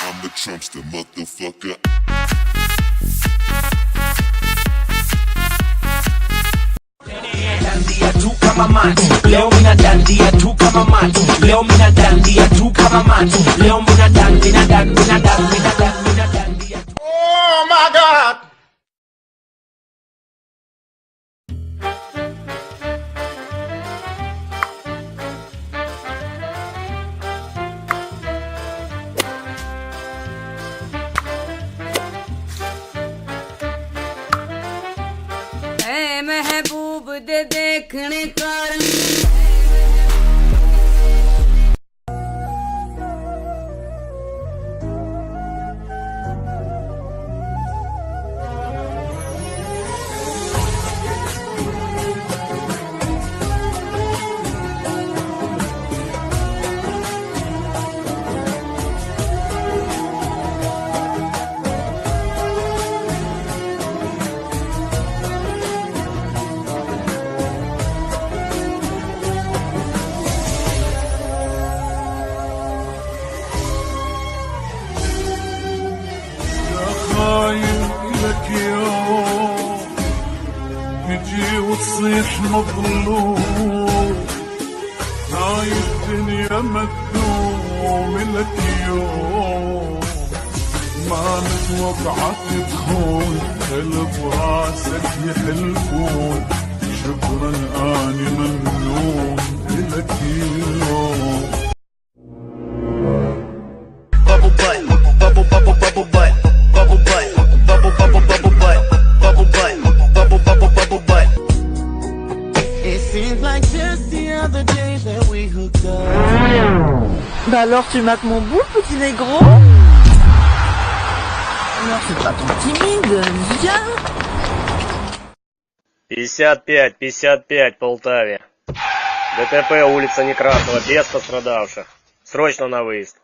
I'm the Trumpster, motherfucker. Dandia tu kama mati leo mina dandia tu kama mati leo mina dandia tu kama mati leo mina dandi na dandi na dandi na dandi na dandia. Oh my God! ऐ महबूब दे देखने कारण خاين لك يوم تجي وتصيح مظلوم، هاي الدنيا ما تدوم لك يوم، ما متوقعك تخون قلب راسك يحلفون، شكرا اني ممنون لك يوم. Bubble butt, bubble bubble bubble butt, bubble butt, bubble bubble bubble butt, bubble butt, bubble bubble bubble butt. It seems like just the other day that we hooked up. Bah alors tu mates mon bout, petit négro? Alors c'est pas ton timide, viens. 55-55 Полтаве. ДТП, улица Некрасова, без пострадавших. Срочно на выезд.